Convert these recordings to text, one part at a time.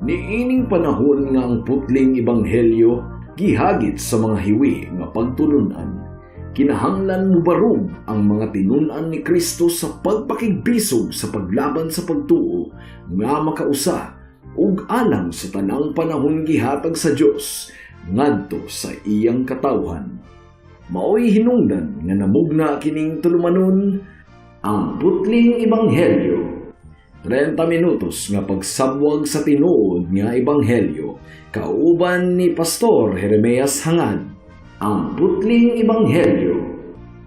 Niining panahon nga ang putling ebanghelyo gihagit sa mga hiwi nga pagtulunan, kinahanglan mubarog ang mga tinun-an ni Kristo sa pagpakigbisog sa paglaban sa pagtuo nga makausa ug alang sa tanang panahon gihatag sa Dios ngadto sa iyang katawhan. Maoy hinungdan nga namugna kining tulumanon, Ang Putling Ebanghelyo. 30 minutos nga pagsabwag sa tinuod nga ebanghelyo kauban ni Pastor Jeremias Hangad. Ang Putling Ebanghelyo.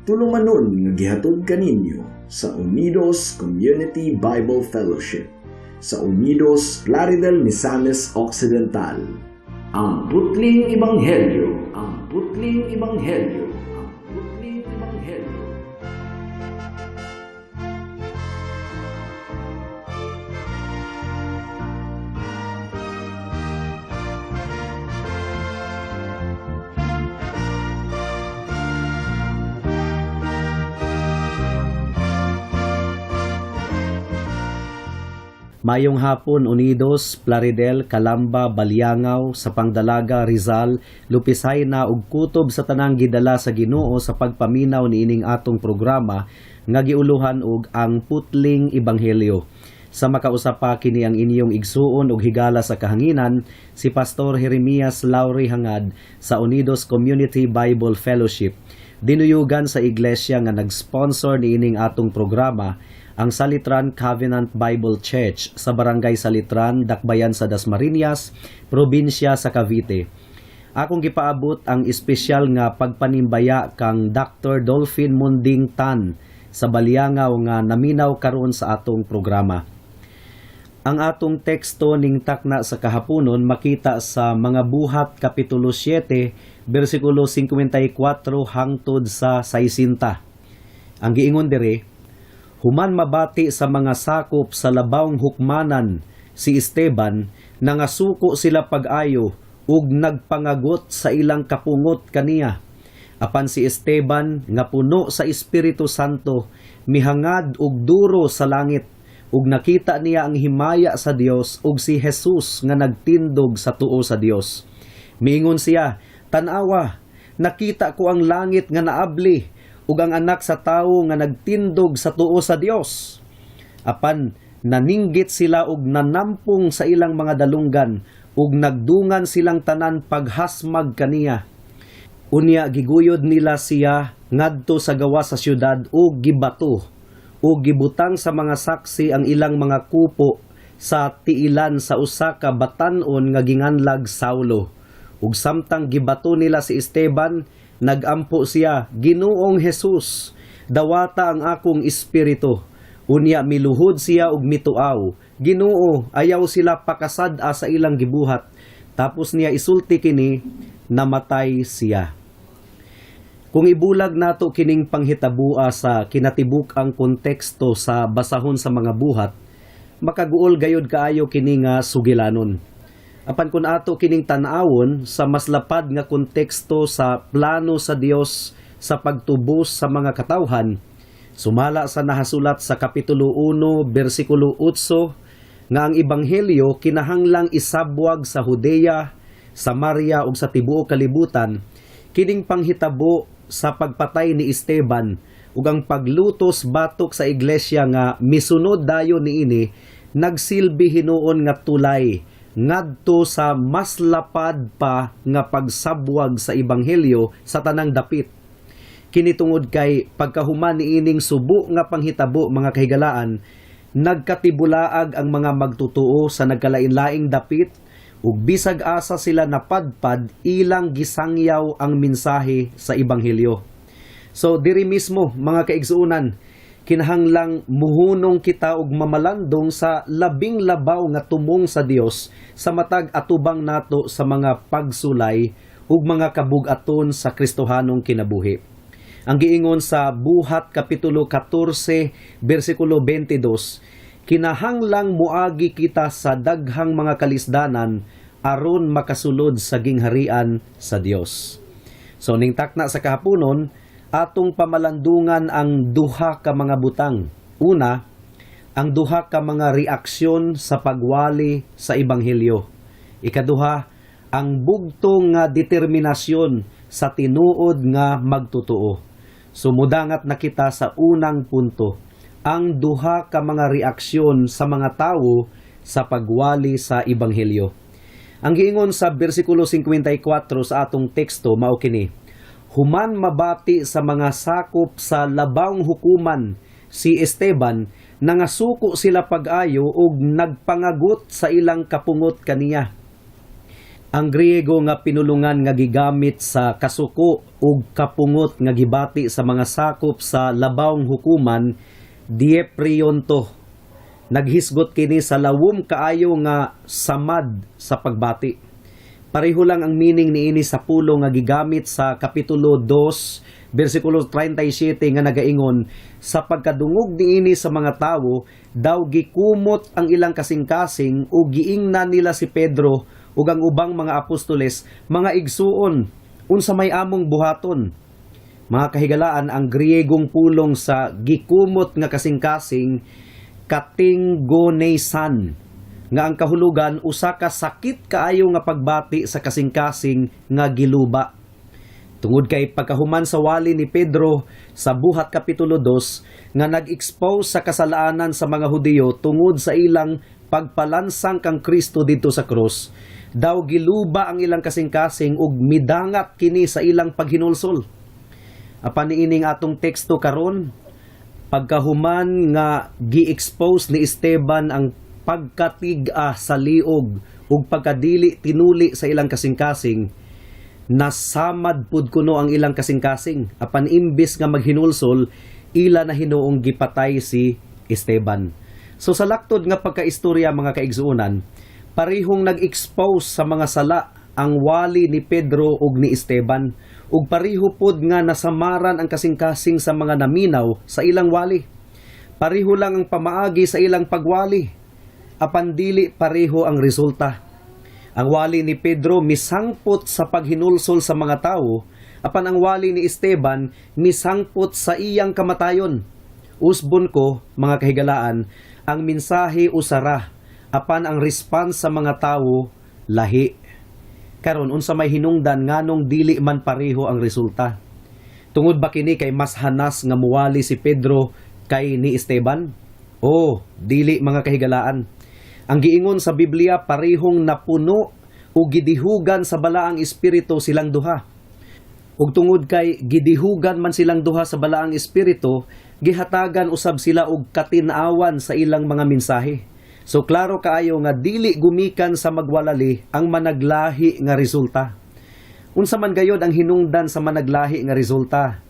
Tulumanon nga gihatod kaninyo sa Unidos Community Bible Fellowship sa Unidos, Plaridel, Misamis Occidental. Ang Putling Ebanghelyo. Ang Putling Ebanghelyo. Ang Putling Ebanghelyo. Mayong hapon, Unidos, Plaridel, Calamba, Baliangaw, sa Pangdalaga, Rizal, Lupisayna ug kutob sa tanang gidala sa Ginoo sa pagpaminaw niining atong programa nga giuluhan og Ang Putling Ebanghelyo. Sa makausa pa, kini ang inyong igsuon ug higala sa kahanginan, si Pastor Jeremias Lauri Hangad sa Unidos Community Bible Fellowship. Dinuyugan sa iglesia nga nag-sponsor niining atong programa, ang Salitran Covenant Bible Church sa Barangay Salitran, Dakbayan sa Dasmariñas, probinsya sa Cavite. Akong gipaabot ang espesyal nga pagpanimbaya kang Dr. Dolphin Munding Tan sa Baliangaw nga naminaw karon sa atong programa. Ang atong teksto ning takna sa kahaponon makita sa Mga Buhat Kapitulo 7 bersikulo 54 hangtod sa 60. Ang giingon diri, human mabati sa mga sakop sa labawng hukmanan si Esteban, nangasuko sila pag-ayo ug nagpangagot sa ilang kapungot kaniya. Apan si Esteban nga puno sa Espiritu Santo mihangad og duro sa langit ug nakita niya ang himaya sa Dios ug si Jesus nga nagtindog sa tuo sa Dios. Miingon siya, "Tan-awa, nakita ko ang langit nga naabli ug ang Anak sa Tawo nga nagtindog sa tuo sa Dios." Apan naninggit sila og nanampong sa ilang mga dalunggan ug nagdungan silang tanan paghasmag kaniya. Unya giguyod nila siya ngadto sa gawas sa syudad ug gibato ug gibutang sa mga saksi ang ilang mga kupo sa tiilan sa usa ka batan-on nga ginganlag Saulo. Ug samtang gibato nila si Esteban, nagampo siya, "Ginoong Jesus, dawata ang akong espiritu." Unya miluhod siya ug mituaw, "Ginoo, ayaw sila pakasad-a sa ilang gibuhat." Tapos niya isulti kini, namatay siya. Kung ibulag nato kining panghitabua sa kinatibuk-ang konteksto sa basahon sa Mga Buhat, makaguol gayod kaayo kini nga sugilanon. Apan kung ato kining tan-awon sa mas lapad nga konteksto sa plano sa Dios sa pagtubos sa mga katawhan, sumala sa nahasulat sa Kapitulo 1 bersikulo 8 nga ang ebanghelyo kinahanglang isabwag sa Judea, Samaria ug sa tibuok kalibutan, kining panghitabo sa pagpatay ni Esteban ug ang paglutos batok sa iglesia nga misunod dayon niini nagsilbi hinuon nga tulay ngadto sa mas lapad pa nga pagsabwag sa ebanghelyo sa tanang dapit. Kini tungod kay pagkahuman niining subo nga panghitabo, mga kahigalaan, nagkatibulaag ang mga magtutuo sa nagkalain-laing dapit ug bisag asa sila napadpad, ilang gisangyaw ang mensahe sa ebanghelyo. So diri mismo, mga kaigsuonan, kinahanglang muhunong kita og mamalandong sa labing labaw nga tumong sa Dios sa matag atubang nato sa mga pagsulay ug mga kabug-aton sa Kristohanong kinabuhi. Ang giingon sa Buhat Kapitulo 14 bersikulo 22, kinahanglang muagi kita sa daghang mga kalisdanan aron makasulod sa gingharian sa Dios. So ning takna sa kahaponon, atong pamalandungan ang duha ka mga butang. Una, Ang duha ka mga reaksyon sa pagwali sa ebanghelyo. Ikaduha, ang bugtong nga determinasyon sa tinuod nga magtotoo. So mudangat na kita sa unang punto, ang duha ka mga reaksyon sa mga tawo sa pagwali sa ebanghelyo. Ang giingon sa bersikulo 54 sa atong teksto mao kini: Human mabati sa mga sakop sa labawng hukuman si Esteban, nangasuko sila pag-ayo ug nagpangagot sa ilang kapungot kaniya. Ang Griego nga pinulungan nga gigamit sa kasuko ug kapungot nga gibati sa mga sakop sa labawng hukuman, dieprionto. Naghisgot kini sa lawom kaayo nga samad sa pagbati. Pareho lang ang meaning niini sa pulong nga gigamit sa Kapitulo 2 bersikulo 37 nga nagaingon, sa pagkadungog niini sa mga tawo, daw gikumot ang ilang kasing-kasing ug giingnan nila si Pedro ug ang ubang mga apostoles, "Mga igsuon, unsa may among buhaton?" Mga kahigalaan, ang Griegong pulong sa gikumot nga kasing-kasing, katinggonesan, nga ang kahulugan usa ka sakit kaayo nga pagbati sa kasing-kasing nga giluba. Tungod kay pagkahuman sa wali ni Pedro sa Buhat Kapitulo 2 nga nag-expose sa kasalanan sa mga Hudiyo tungod sa ilang pagpalansang kang Kristo didto sa krus, daw giluba ang ilang kasing-kasing ug midangat kini sa ilang paghinulsol. Apan niining atong teksto karon, pagkahuman nga gi-expose ni Esteban ang pagkatig-a sa liog ug pagkadili tinuli sa ilang kasing-kasing, nasamad pud kuno ang ilang kasing-kasing. Apan imbis nga maghinulsol, ila na hinuong gipatay si Esteban. So sa laktod nga pagkaistorya, mga kaigsuonan, parehong nag-expose sa mga sala ang wali ni Pedro ug ni Esteban, ug pareho pod nga nasamaran ang kasing-kasing sa mga naminaw sa ilang wali. Pareho lang ang pamaagi sa ilang pagwali, apan dili pareho ang resulta. Ang wali ni Pedro misangpot sa paghinulsol sa mga tawo, apan ang wali ni Esteban misangpot sa iyang kamatayon. Usbon ko, mga kahigalaan, ang mensahe usara, apan ang response sa mga tawo lahi. Karon, unsa may hinungdan nganong dili man pareho ang resulta? Tungod ba kini kay mas hanas nga muwali si Pedro kay ni Esteban? Oh, dili, mga kahigalaan. Ang giingon sa Biblia, parehong napuno o gidihugan sa Balaang Espiritu silang duha. Ug tungod kay gidihugan man silang duha sa Balaang Espiritu, gihatagan usab sila og katin-awan sa ilang mga mensahe. So klaro kaayo nga dili gumikan sa magwalali ang managlahi nga resulta. Unsa man gayod ang hinungdan sa managlahi nga resulta?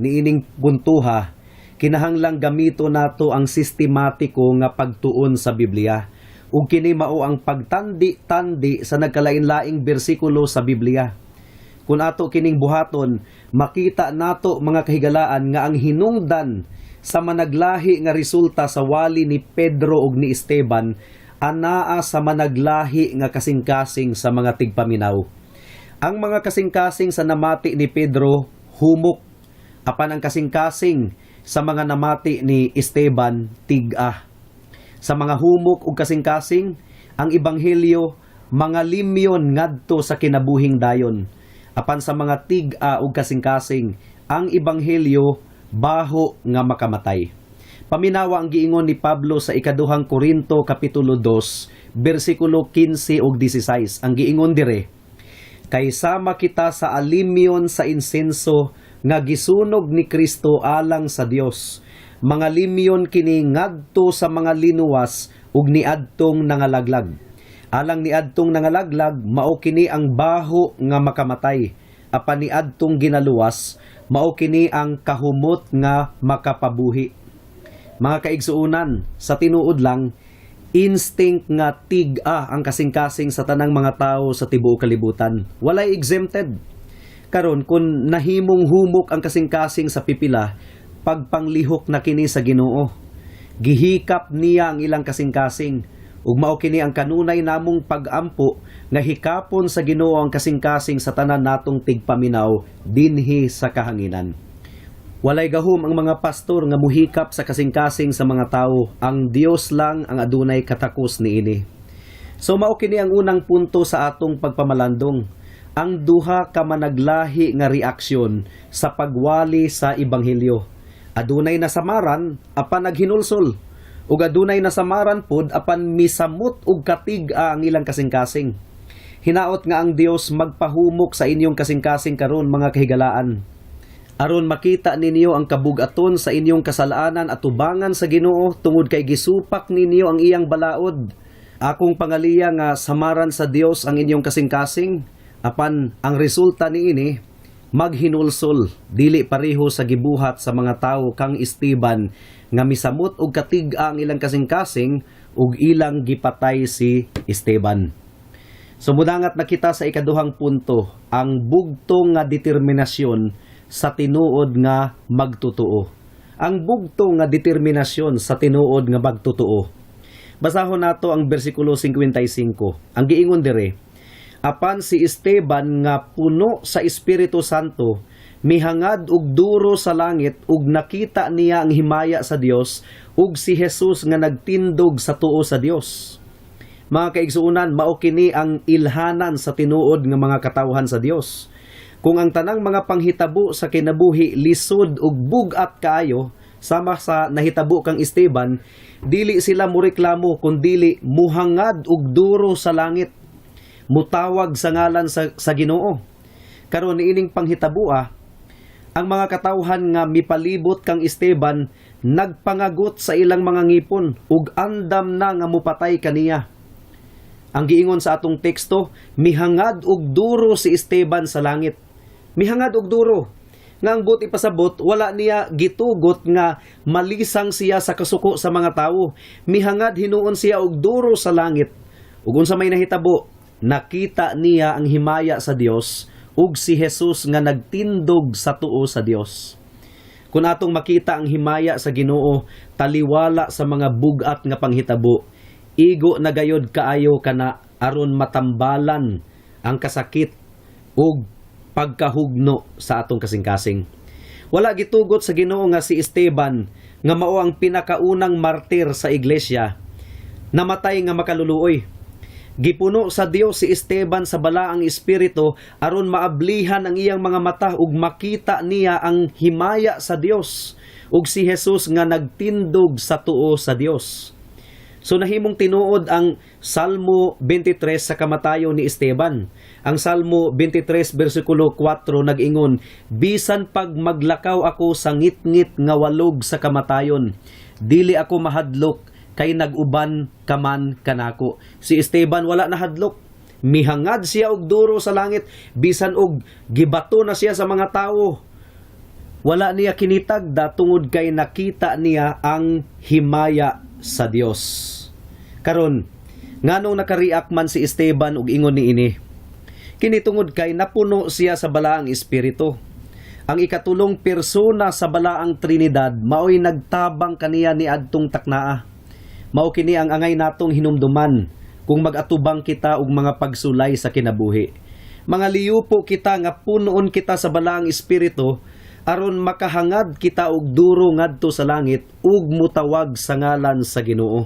Niining puntuha, kinahanglang gamito nato ang sistematiko nga pagtuon sa Biblia. Ug kini mao ang pagtandi-tandi sa nagkalain-laing bersikulo sa Biblia. Kung ato kining buhaton, makita nato, mga kahigalaan, nga ang hinungdan sa managlahi nga resulta sa wali ni Pedro ug ni Esteban anaa sa managlahi nga kasing-kasing sa mga tigpaminaw. Ang mga kasing-kasing sa namati ni Pedro humok, apan ang kasing-kasing sa mga namati ni Esteban tig-a. Sa mga humok ug kasing-kasing, ang ebanghelyo mga limyon ngadto sa kinabuhing dayon. Apan sa mga tig-a ug kasing-kasing, ang ebanghelyo baho nga makamatay. Paminawa ang giingon ni Pablo sa Ikaduhang Korinto kapitulo 2 bersikulo 15 ug 16. Ang giingon dire, "Kay sama kita sa alimyon sa insenso nga gisunog ni Kristo alang sa Dios. Mga limyon kini ngadto sa mga linuwas ug niadtong nangalaglag. Alang niadtong nangalaglag, mao kini ang baho nga makamatay. Apan niadtong ginaluwas, mao kini ang kahumot nga makapabuhi." Mga kaigsuonan, sa tinuod lang, instinct nga tig-a ang kasing-kasing sa tanang mga tao sa tibuok kalibutan. Walay exempted. Karon, kung nahimong humok ang kasing-kasing sa pipila, pagpanglihok na kini sa Ginoo. Gihikap niya ang ilang kasing-kasing. Ug mao kini ang kanunay namong pag-ampo nga hikapon sa Ginoo ang kasing-kasing sa tanan natong tigpaminaw dinhi sa kahanginan. Walay gahom ang mga pastor nga muhikap sa kasing-kasing sa mga tawo. Ang Dios lang ang adunay katakos niini. So mao kini ang unang punto sa atong pagpamalandong. Ang duha ka managlahi nga reaksyon sa pagwali sa ebanghelyo. Adunay nasamaran apan naghinulsol, ug adunay nasamaran pod apan misamot og katig-a ang ilang kasing-kasing. Hinaot nga ang Dios magpahumok sa inyong kasing-kasing karon, mga kahigalaan, aron makita ninyo ang kabugaton sa inyong kasalanan at tubangan sa Ginoo tungod kay gisupak ninyo ang iyang balaod. Akong pangaliya nga samaran sa Dios ang inyong kasing-kasing, apan ang resulta niini maghinulsol, dili pareho sa gibuhat sa mga tawo kang Esteban nga misamot og katig-a ang ilang kasing-kasing ug ilang gipatay si Esteban. So mudangat na kita sa ikaduhang punto, ang bugtong nga determinasyon sa tinuod nga magtotoo. Ang bugtong nga determinasyon sa tinuod nga magtotoo. Basahon nato ang bersikulo 55. Ang giingon dire, "Apan si Esteban nga puno sa Espiritu Santo, mihangad og duro sa langit ug nakita niya ang himaya sa Dios ug si Jesus nga nagtindog sa tuo sa Dios." Mga kaigsuonan, mao kini ang ilhanan sa tinuod nga mga katawhan sa Dios. Kung ang tanang mga panghitabo sa kinabuhi lisod ug bug-at kaayo, sama sa nahitabo kang Esteban, dili sila moreklamo kundili muhangad og duro sa langit, mutawag sa ngalan sa Ginoo. Karon, niining panghitaboa, ang mga katawhan nga mipalibot kang Esteban nagpangagot sa ilang mga ngipon ug andam na nga mupatay kaniya. Ang giingon sa atong teksto, mihangad og duro si Esteban sa langit. Mihangad og duro. Nga ang buot ipasabot, wala niya gitugot nga malisang siya sa kasuko sa mga tawo. Mihangad hinuon siya og duro sa langit. Ug unsa may nahitabo, nakita niya ang himaya sa Dios ug si Jesus nga nagtindog sa tuo sa Dios. Kung atong makita ang himaya sa Ginoo taliwala sa mga bugat nga panghitabo, igo na gayod kaayo kana aron matambalan ang kasakit ug pagkahugno sa atong kasing-kasing. Wala gitugot sa Ginoo nga si Esteban, nga mao ang pinakaunang martir sa iglesia, namatay nga makaluluoy. Gipuno sa Dios si Esteban sa balaang espiritu aron maablihan ang iyang mga mata ug makita niya ang himaya sa Dios ug si Jesus nga nagtindog sa tuo sa Dios. So nahimong tinuod ang Salmo 23 sa kamatayon ni Esteban. Ang Salmo 23 bersikulo 4 nag-ingon, "Bisan pag maglakaw ako sa ngitngit nga walog sa kamatayon, dili ako mahadlok kay nag-uban ka man kanako." Si Esteban wala nahadlok. Mihangad siya og duro sa langit bisan og gibato na siya sa mga tawo. Wala niya kinitagda tungod kay nakita niya ang himaya sa Dios. Karon, nganong nakareact man si Esteban og ingon niini? Kini tungod kay napuno siya sa balaang espiritu. Ang ikatulong persona sa balaang Trinidad maoy nagtabang kaniya niadtong taknaa. Mao kini ang angay natong hinumduman kung mag-atubang kita og mga pagsulay sa kinabuhi. Mga liyupo kita nga punoon kita sa balaang espiritu aron makahangad kita og duro ngadto sa langit ug mutawag sa ngalan sa Ginoo.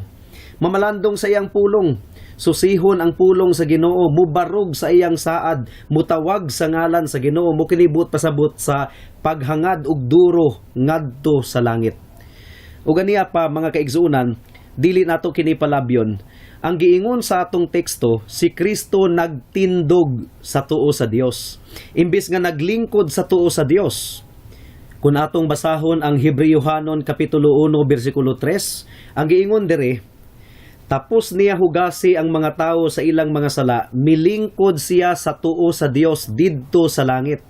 Mamalandong sa iyang pulong, susihon ang pulong sa Ginoo, mubarog sa iyang saad, mutawag sa ngalan sa Ginoo, mao kini buot pasabot sa paghangad og duro ngadto sa langit. Ug aniya pa, mga kaigsuonan, dili nato kini palabyon. Ang giingon sa atong teksto, si Kristo nagtindog sa tuo sa Dios, imbis nga naglingkod sa tuo sa Dios. Kung atong basahon ang Hebreohanon kapitulo 1 bersikulo 3, ang giingon dire, "Tapos niya hugasi ang mga tao sa ilang mga sala, milingkod siya sa tuo sa Dios didto sa langit."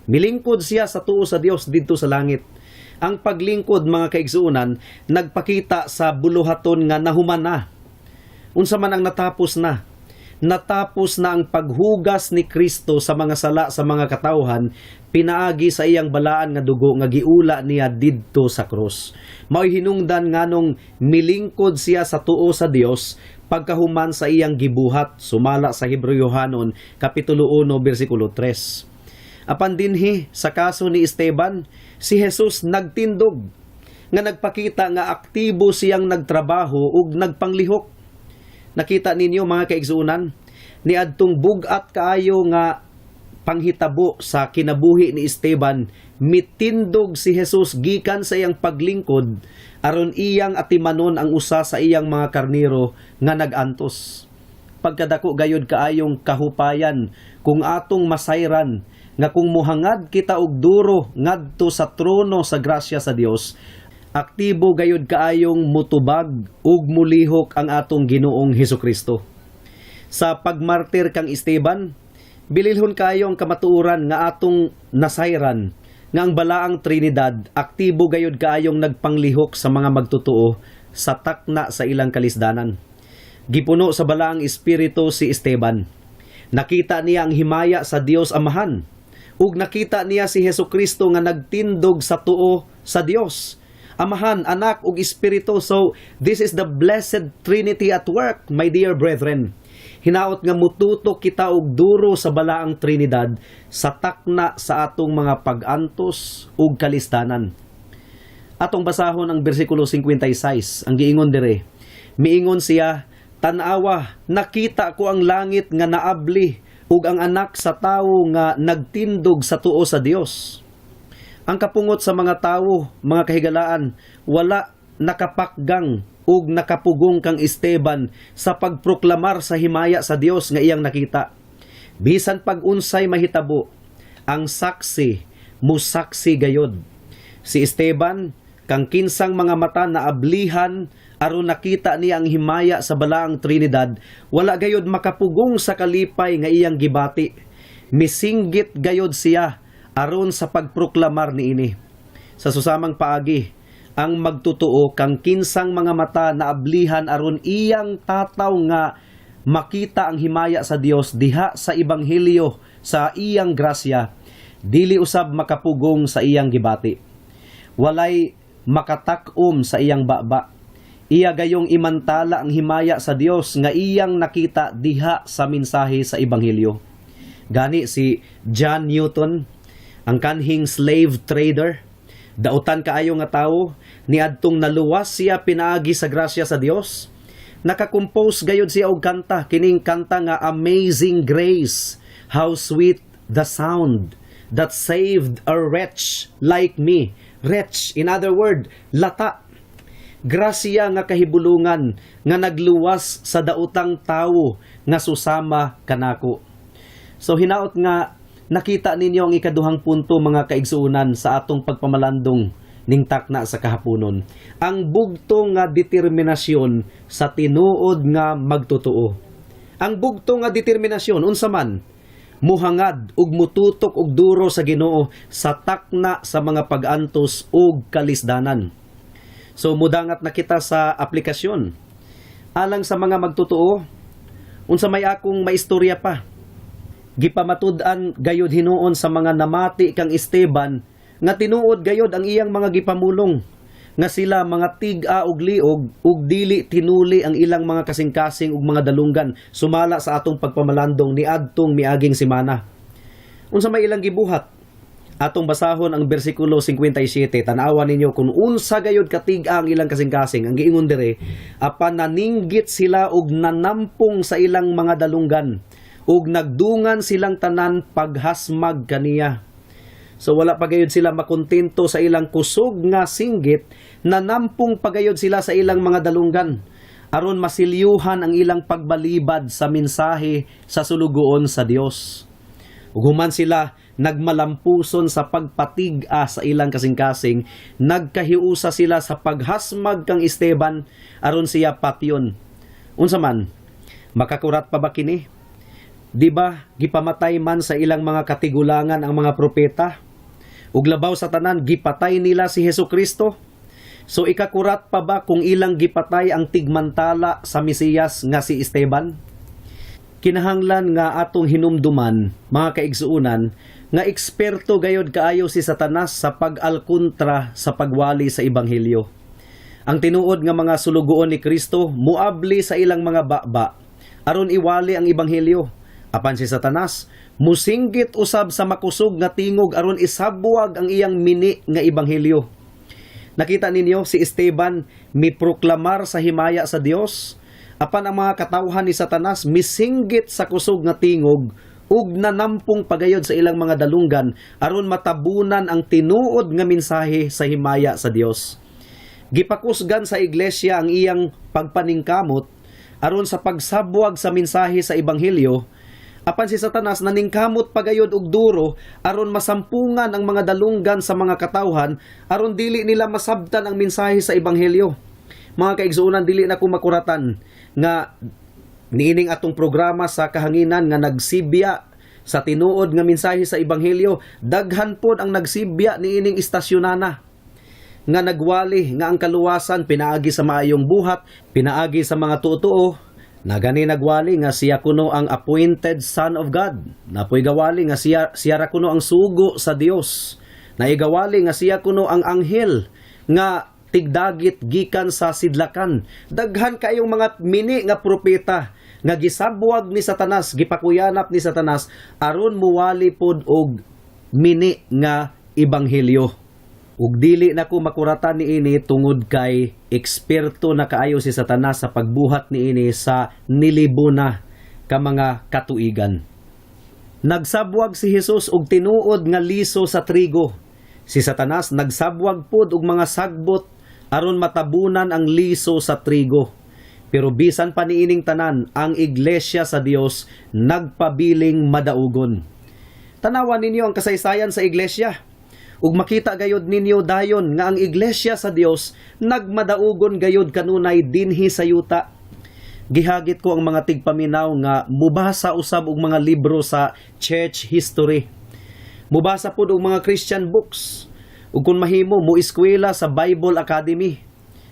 Milingkod siya sa tuo sa Dios didto sa langit. Ang paglingkod, mga kaigsuonan, nagpakita sa buluhaton nga nahuman na. Unsa man ang natapos na? Natapos na ang paghugas ni Kristo sa mga sala sa mga katawhan pinaagi sa iyang balaan nga dugo nga giula niya didto sa krus. Mao'y hinungdan nganong milingkod siya sa tuo sa Dios pagkahuman sa iyang gibuhat, sumala sa Hebreohanon kapitulo 1 bersikulo 3. Apan dinhi sa kaso ni Esteban, si Jesus nagtindog nga nagpakita nga aktibo siyang nagtrabaho ug nagpanglihok. Nakita ninyo, mga kaigsuonan, niadtong bug-at kaayo nga panghitabo sa kinabuhi ni Esteban, mitindog si Jesus gikan sa iyang paglingkod aron iyang atimanon ang usa sa iyang mga karniro nga nag-antos. Pagkadako gayod kaayong kahupayan kung atong masayran nga kung muhangad kita og duro ngadto sa trono sa grasya sa Dios, aktibo gayod kaayong mutubag ug mulihok ang atong Ginoong Hesukristo. Sa pagmartir kang Esteban, bililhon kaayo ang kamatuoran nga atong nasayran nga ang Balaang Trinidad aktibo gayod kaayong nagpanglihok sa mga magtotoo sa takna sa ilang kalisdanan. Gipuno sa Balaang Espiritu si Esteban. Nakita niya ang himaya sa Dios Amahan ug nakita niya si Hesukristo nga nagtindog sa tuo sa Dios Amahan, Anak ug Espiritu. So this is the Blessed Trinity at work, my dear brethren. Hinaot nga mututok kita og duro sa Balaang Trinidad sa takna sa atong mga pag-antos ug kalisdanan. Atong basahon ang bersikulo 56. Ang giingon dire, miingon siya, "Tan-awa, nakita ko ang langit nga naabli ug ang Anak sa Tawo nga nagtindog sa tuo sa Dios." Ang kapungot sa mga tawo, mga kahigalaan, wala nakapakgang ug nakapugong kang Esteban sa pagproklamar sa himaya sa Dios nga iyang nakita. Bisan pag unsay mahitabo, ang saksi musaksi gayod. Si Esteban, kang kinsang mga mata na ablihan aron nakita niya ang himaya sa Balaang Trinidad, wala gayod makapugong sa kalipay nga iyang gibati. Misinggit gayod siya aron sa pagproklamar niini. Sa susamang paagi, ang magtotoo kang kinsang mga mata na ablihan aron iyang tataw nga makita ang himaya sa Dios diha sa ebanghelyo sa iyang grasya, dili usab makapugong sa iyang gibati. Walay makatak-om sa iyang baba. Iya gayong imantala ang himaya sa Dios nga iyang nakita diha sa mensahe sa ebanghelyo. Gani si John Newton, ang kanhing slave trader, dautan kaayo nga tawo, niadtong naluwas siya pinaagi sa grasya sa Dios. Nakakompose gayud siya og kanta, kining kanta nga "Amazing Grace, How Sweet the Sound That Saved a Wretch Like Me." Wretch, in other word, lata. Grasya nga kahibulungan nga nagluwas sa daotang tawo nga susama kanako. So hinaot nga nakita ninyo ang ikaduhang punto, mga kaigsuonan, sa atong pagpamalandong ning takna sa kahaponon. Ang bugtong nga determinasyon sa tinuod nga magtotoo. Ang bugtong nga determinasyon, unsa man? Muhangad ug mututok og duro sa Ginoo sa takna sa mga pag-antos ug kalisdanan. So mudangat na kita sa aplikasyon. Alang sa mga magtotoo, unsa may akong maistorya pa? Gipamatud-an gayud hinuon sa mga namati kang Esteban nga tinuod gayud ang iyang mga gipamulong, nga sila mga tig-a og liog ug dili tinuli ang ilang mga kasing-kasing ug mga dalunggan sumala sa atong pagpamalandong niadtong miaging semana. Unsa may ilang gibuhat? Atong basahon ang bersikulo 57. Tan-awa ninyo kung unsa gayud katig-a ang ilang kasing-kasing. Ang giingon dire, apan naninggit sila og nanampong sa ilang mga dalunggan ug nagdungan silang tanan paghasmag kaniya. So wala pa gayud sila makontento sa ilang kusog nga singgit, nanampong pagayod sila sa ilang mga dalunggan aron masilyuhan ang ilang pagbalibad sa mensahe sa sulugoon sa Dios. Ug human sila nagmalampuson sa pagpatig-a sa ilang kasing-kasing, nagkahiusa sila sa paghasmag kang Esteban aron siya patyon. Unsa man, makakurat pa ba kini? Di ba gipamatay man sa ilang mga katigulangan ang mga propeta? Ug labaw sa tanan, gipatay nila si Hesus Kristo. So ikakurat pa ba kung ilang gipatay ang tigmantala sa Mesiyas nga si Esteban? Kinahanglan nga atong hinumduman, mga kaigsuonan, nga eksperto gayod kaayo si Satanas sa pag-alkontra sa pagwali sa ebanghelyo. Ang tinuod nga mga sulugoon ni Kristo muabli sa ilang mga baba aron iwali ang ebanghelyo. Apan si Satanas Musinggit usab sa makusog nga tingog aron isabwag ang iyang mini nga ebanghelyo. Nakita ninyo si Esteban miproklamar sa himaya sa Dios, apan ang mga katawhan ni Satanas misinggit sa kusog nga tingog ug nanampong pagayod sa ilang mga dalunggan aron matabunan ang tinuod nga mensahe sa himaya sa Dios. Gipakusgan sa iglesia ang iyang pagpaningkamot aron sa pagsabwag sa mensahe sa ebanghelyo, apan si Satanas naningkamot pagayod og duro aron masampungan ang mga dalunggan sa mga katawhan aron dili nila masabtan ang mensahe sa ebanghelyo. Mga kaigsuonan, dili na ko makuratan nga niining atong programa sa kahanginan nga nagsibya sa tinuod nga mensahe sa ebanghelyo, daghan pod ang nagsibya niining istasyonana nga nagwali nga ang kaluwasan pinaagi sa maayong buhat, pinaagi sa mga tuotoo, na gani nagwali nga siya kuno ang appointed Son of God. Napoy gawali nga siya siya ra kuno ang sugo sa Dios. Naigawali nga siya kuno ang anghel nga tigdagit gikan sa sidlakan. Daghan kayong mga mini nga propeta nga gisabwag ni Satanas, gipakuyanap ni Satanas aron muwali pod og mini nga ebanghelyo. Ug dili na ko makuratan niini tungod kay eksperto na kaayo si Satanas sa pagbuhat niini sa nilibo na ka mga katuigan. Nagsabwag si Jesus og tinuod nga liso sa trigo. Si Satanas nagsabwag pod og mga sagbot aron matabunan ang liso sa trigo. Pero bisan pa niining tanan, ang iglesia sa Dios nagpabiling madaugon. Tanawan ninyo ang kasaysayan sa iglesia. Ug makita gayod ninyo dayon nga ang iglesia sa Dios nagmadaugon gayod kanunay dinhi sa yuta. Gihagit ko ang mga tigpaminaw nga mubasa usab og mga libro sa church history. Mubasa pud og mga Christian books. Ug kung mahimo, mo eskwela sa Bible Academy.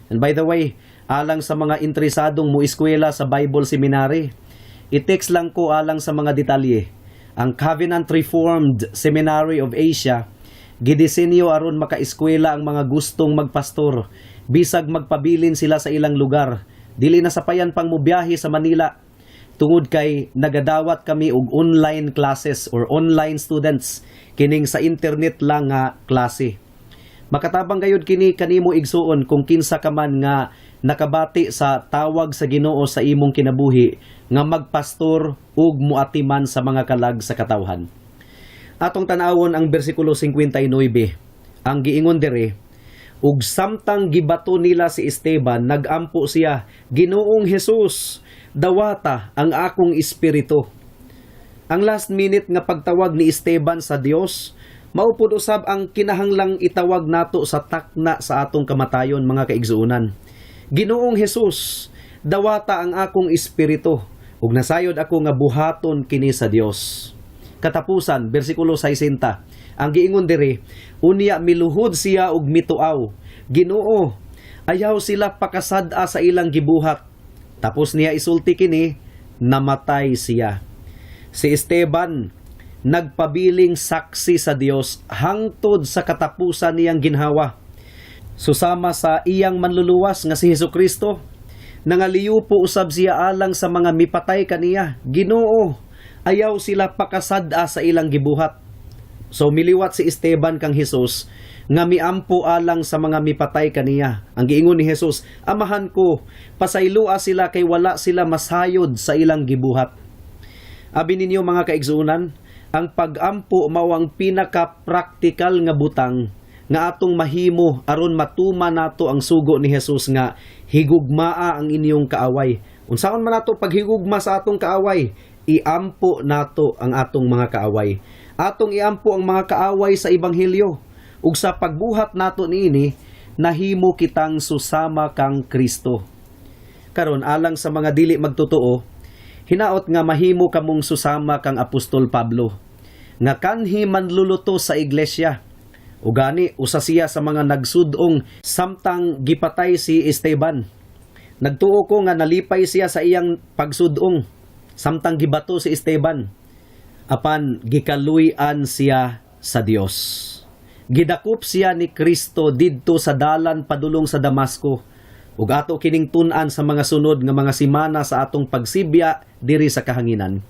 And by the way, alang sa mga interesadong mo eskwela sa Bible Seminary, i-text lang ko alang sa mga detalye. Ang Covenant Reformed Seminary of Asia gidisenyo aron makaeskwela ang mga gustong magpastor bisag magpabilin sila sa ilang lugar, dili na sapayan pang mobiyahe sa Manila, tungod kay nagadawat kami og online classes or online students, kining sa internet lang nga klase. Makatabang gayud kini kanimo, igsuon, kung kinsa ka man nga nakabati sa tawag sa Ginoo sa imong kinabuhi nga magpastor ug muatiman sa mga kalag sa katawhan. Atong tan-awon ang bersikulo 59. Ang giingon diri, "Ug samtang gibato nila si Esteban, nagampo siya, 'Ginoong Hesus, dawata ang akong espiritu.'" Ang last minute nga pagtawag ni Esteban sa Dios, mao pud usab ang kinahanglang itawag nato sa takna sa atong kamatayon, mga kaigsuonan. "Ginoong Hesus, dawata ang akong espiritu." Ug nasayod ako nga buhaton kini sa Dios. Katapusan, bersikulo 60. Ang giingon diri, "Unya miluhod siya ug mituaw, 'Ginoo, ayaw sila pakasad-a sa ilang gibuhat.' Tapos niya isulti kini, namatay siya." Si Esteban nagpabiling saksi sa Dios hangtod sa katapusan niyang ginhawa. Susama sa iyang manluluwas nga si Hesus Kristo, nangaliyo po usab siya alang sa mga mipatay kaniya. "Ginoo, ayaw sila pakasad-a sa ilang gibuhat." So miliwat si Esteban kang Hesus nga miampo alang sa mga mipatay kaniya. Ang giingon ni Hesus, "Amahan ko, pasayloa sila kay wala sila masayod sa ilang gibuhat." Abi ninyo, mga kaigsuonan, ang pag-ampo mao ang pinaka-practical nga butang nga atong mahimo aron matuman nato ang sugo ni Jesus nga higugmaa ang inyong kaaway. Unsaon man nato paghigugma sa atong kaaway? Iampo nato ang atong mga kaaway. Atong iampo ang mga kaaway sa ebanghelyo. Ug sa pagbuhat nato niini, nahimo kitang susama kang Kristo. Karon, alang sa mga dili magtotoo, hinaot nga mahimo kamong susama kang Apostol Pablo nga kanhi manluluto sa iglesia. Ugani usa siya sa mga nagsudong samtang gipatay si Esteban. Nagtuo ko nga nalipay siya sa iyang pagsudong samtang gibato si Esteban. Apan gikaluy-an siya sa Dios. Gidakop siya ni Kristo didto sa dalan padulong sa Damasco. Ug ato kining tun-an sa mga sunod nga mga simana sa atong pagsibya diri sa kahanginan.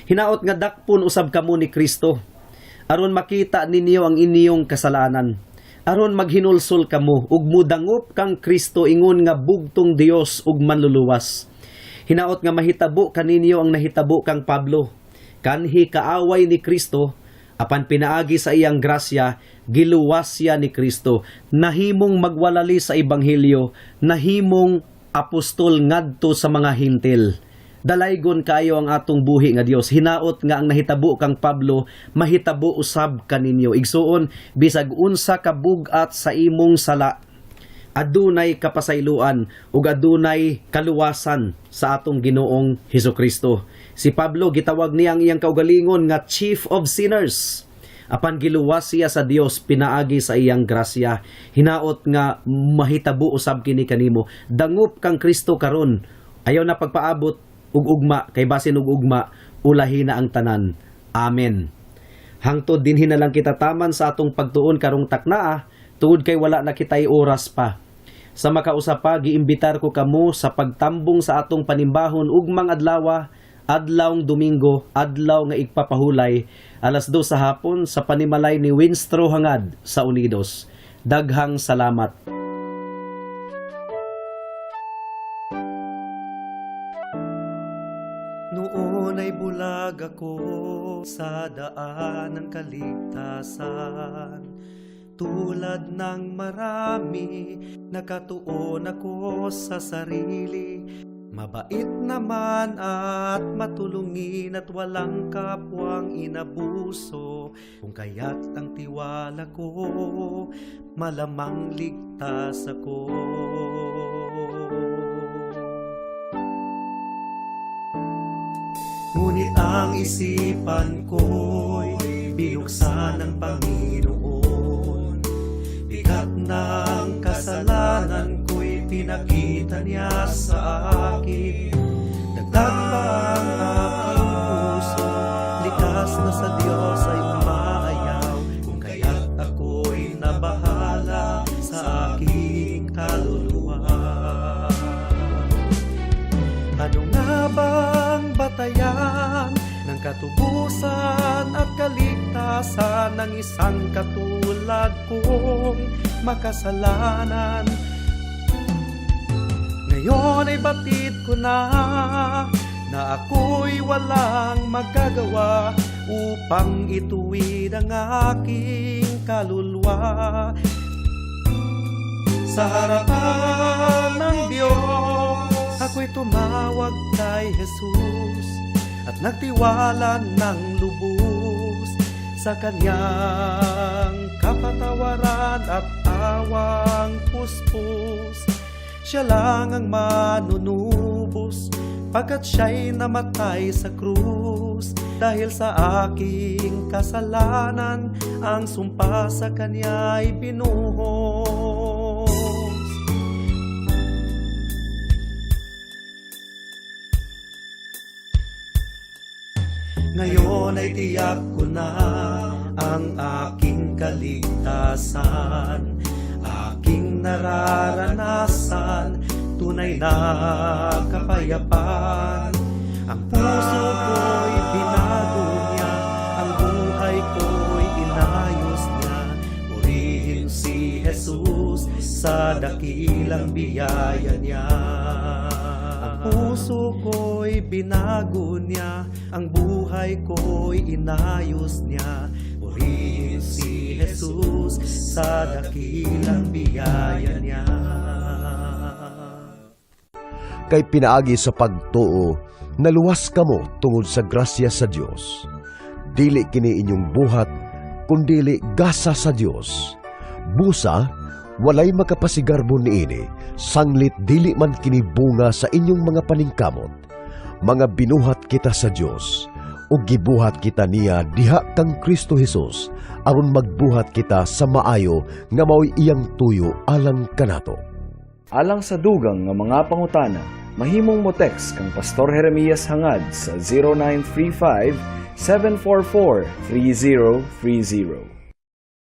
Hinaot nga dakpon usab kamo ni Kristo aron makita ninyo ang inyong kasalanan, aron maghinulsol kamo ug mudangop kang Kristo ingon nga bugtong Dios ug Manluluwas. Hinaot nga mahitabo kaninyo ang nahitabo kang Pablo. Kanhi kaaway ni Kristo, apan pinaagi sa iyang grasya, giluwas siya ni Kristo, nahimong magwalali sa ebanghelyo, nahimong apostol ngadto sa mga Hintil. Dalaygon kayo ang atong buhi nga Dios. Hinaot nga ang nahitabo kang Pablo mahitabo usab kaninyo. Igsuon, bisag unsa ka bug-at sa imong sala, adunay kapasayloan ug adunay kaluwasan sa atong Ginoong Hesukristo. Si Pablo, gitawag niya ang iyang kaugalingon nga chief of sinners. Apan giluwas siya sa Dios pinaagi sa iyang grasya. Hinaot nga mahitabo usab kini kanimo. Dangop kang Kristo karon. Ayaw na pagpaabot ug ugma, kay basin ug ugma ulahi na ang tanan. Amen. Hangtod dinhi na lang kita taman sa atong pagtuon karong taknaa, tungod kay wala na kitay oras pa. Sa makausa pa, giimbitar ko kamo sa pagtambong sa atong panimbahon ugmang adlawa, adlawng Domingo, adlaw nga igpapahulay, 2:00 sa hapon sa panimalay ni Winstro Hangad sa Unidos. Daghang salamat. Noon ay bulag ako sa daan ng kaligtasan. Tulad ng marami, nakatuon ako sa sarili. Mabait naman at matulungin at walang kapwang inabuso. Kung kaya't ang tiwala ko, malamang ligtas ako. Ngunit ang isipan ko'y binuksan ng Panginoon. Bigat ng kasalanan ko'y pinakita niya sa akin. Dagdag pa ang aking puso, likas na sa Diyos ay umaayaw. Kung kaya't ako'y nabahala sa aking kaluluwa. Ano nga bang batayan ng katubusan at kaligtasan ng isang katulad kong makasalanan? Ngayon ay batid ko na na ako'y walang magagawa upang ituwid ang aking kaluluwa. Sa harapan ng Diyos, ako'y tumawag kay Jesus at nagtiwala ng lubos sa kanyang kapatawaran at awang puspos. Siya lang ang manunubos pagkat siya'y namatay sa krus. Dahil sa aking kasalanan, ang sumpa sa kanya'y binuhos. Ngayon ay tiyak ko na ang aking kaligtasan, aking nararanasan, tunay na kapayapaan. Ang puso ko'y binago niya, ang buhay ko'y inayos niya. Purihin si Jesus sa dakilang biyaya niya. Ang puso ko'y binago niya, ang buhay ko'y inayos niya. Purihin si Jesus sa dakilang biyaya niya. Kay pinaagi sa pagtuo, naluwas kamo tungod sa grasya sa Dios. Dili kini inyong buhat, kundili gasa sa Dios. Busa, walay makapasigarbo niini, sanglit dili man kini bunga sa inyong mga paningkamot. Mga binuhat kita sa Dios, ug gibuhat kita niya diha kang Kristo Hesus, aron magbuhat kita sa maayo nga mao'y iyang tuyo alang kanato. Alang sa dugang nga mga pangutana, mahimong mo text kang Pastor Jeremias Hangad sa 0935 744 3030.